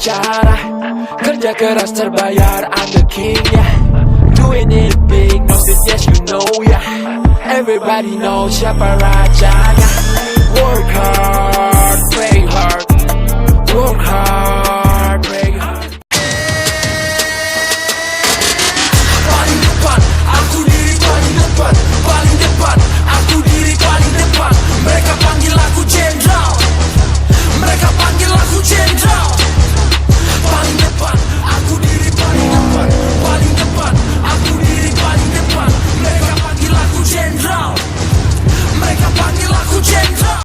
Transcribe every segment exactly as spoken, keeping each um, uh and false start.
Cara kerja keras terbayar, I'm the king, yeah. Doing it big, no stress, yes, you know, yeah. Everybody know siapa rajanya. Work hard, play hard. Work hard, play hard. Paling depan, aku diri paling depan. Paling depan, aku diri paling depan. Mereka panggil aku jenderal. Mereka panggil aku jenderal. Paling depan, aku diri paling depan. Paling depan, aku diri paling depan. Mereka panggil aku jenderal. Mereka panggil aku jenderal.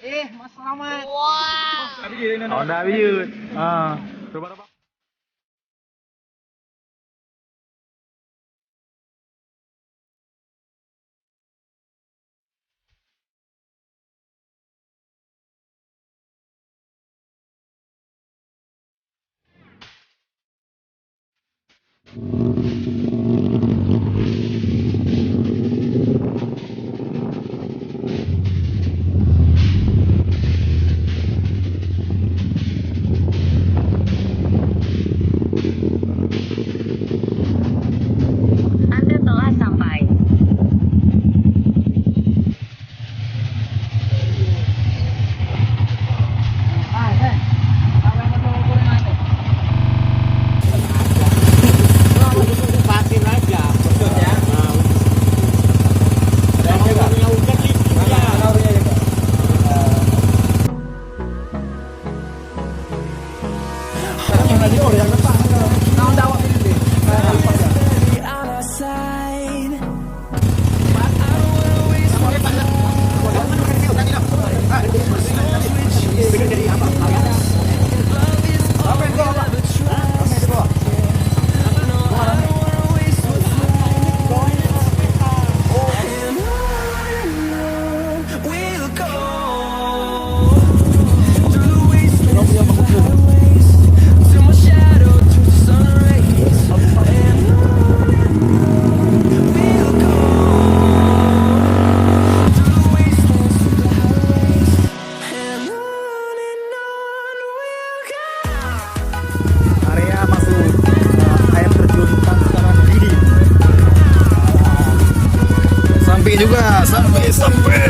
Eh, Mas Selamat. Honda Biyut. Ah, rubah-rubah. Anda telah sampai. Area masuk, eh, air terjun Tansaran Bidin. Sampai juga, sampai, sampai.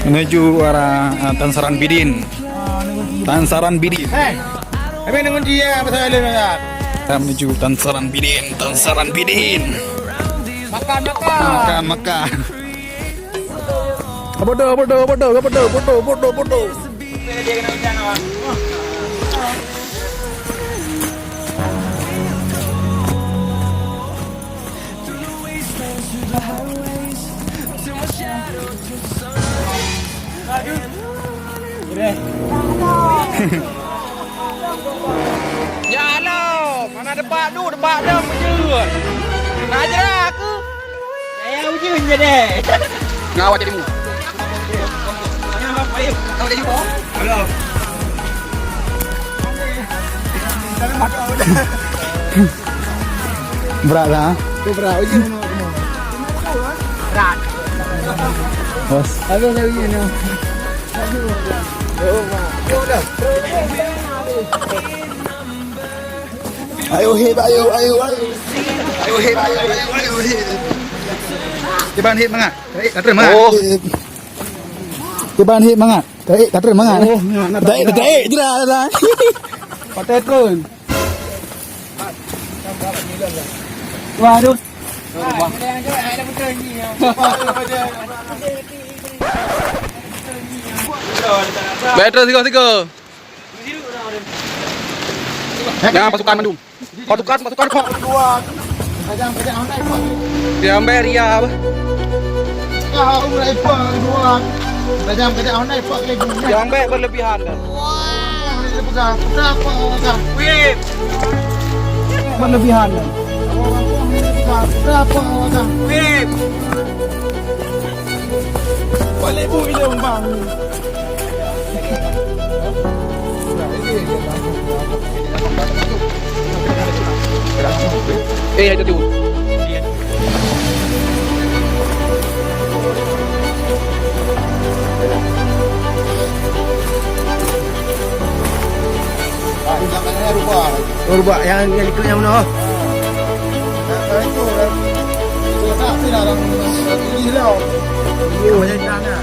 Menuju arah, eh, Tansaran Bidin. Tansaran Bidin. Eh, tapi dengan dia pasal lain ya. Kita menuju Tansaran Bidin, Tansaran Bidin. Makan, makan. Makan, makan. Apa tu? Apa tu? Apa tu? Apa tu? Apa tu? Apa tu? Apa tu? Ya Allah, mana depak tu, depak dong bujur. Nak jerah aku. Saya ujeuen je deh. Ngawat jadi mu. Ngawat jadi mu. Berat lah. Tu berat. Uji mana? Berat. Bos. Habis dah uji ni. Ayo hip, ayo, ayo, ayo. Ayo hip, ayo, ayo, ayo hip. Kiban hip mangat. Tarik, tarik mangat. Oh. Kiban hip mangat. Tarik, tarik mangat. Oh, mangat. Tarik, tarik, jerat dah. Pakai pun. Waduh. Baik, terus sigo, sigo. Jangan pasukan mandum. Pasukan, pasukan kok. Diambek ria apa? Diambek berlebihan. Berlebihan. Wib. Balik bu ini bang. Eh, ada tu. Rubak yang, yang ikut yang mana? Itu tak sih orang pilih lah. Iya, macam mana?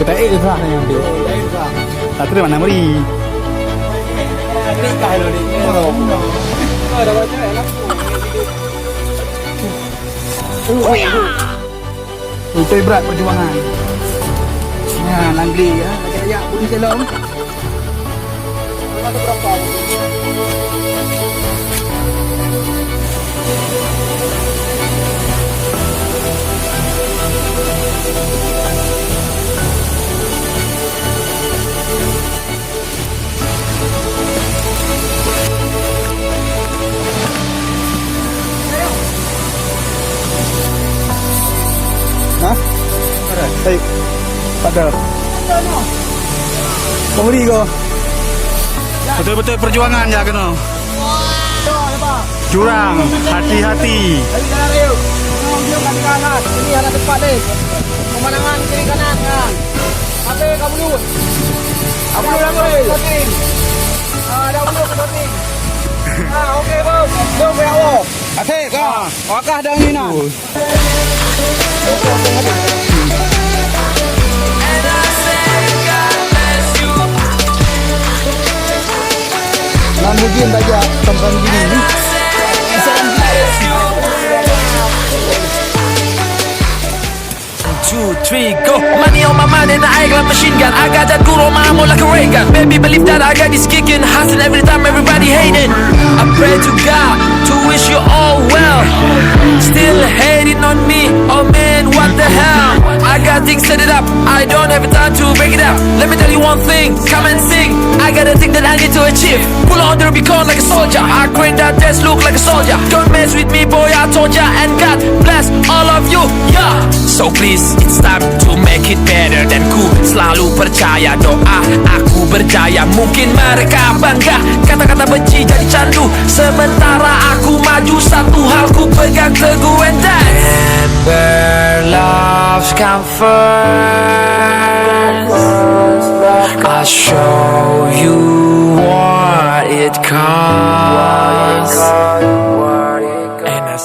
Kita eh sah ni nanti. Tak terima nama ri. Betul berat perjuangan. Ya, nanti ya. Ajak-ajak pun jalan. Hah? Hei, pada. Pemberi ko. Betul-betul perjuangan ya kena. Jurang, hati-hati. Dari jalan raya. Ini hana tepat deh. Pemandangan kiri kanan kan. Ape ka bulut? Ka bulut apa? Shooting. Ah, ada bulut shooting. Ah, okey, bos. Jom ya Allah. Asik, ah. Wakah dah ni nah. Nan hujan tajak, tangkang gini. Two, three, go. Money on my mind and I like a machine gun. I got that good on my armor like a ray gun. Baby, believe that I got this kicking, hustling every time, everybody hating. I pray to God to wish you all well. Still hating on me, oh man, what the hell? I got things set it up, I don't have time to break it up. Let me tell you one thing, come and sing. I got a thing that I need to achieve. Pull on the Rubicon like a soldier. I grind that desk look like a soldier. Don't mess with me, boy, I told ya. And God bless all of you, yeah. So please, it's time to make it better than ku selalu percaya doa aku berjaya. Mungkin mereka bangga, kata-kata benci jadi candu. Sementara aku maju, satu hal ku pegang teguh, and that's Remember, love's come first. I'll show you what it costs. And I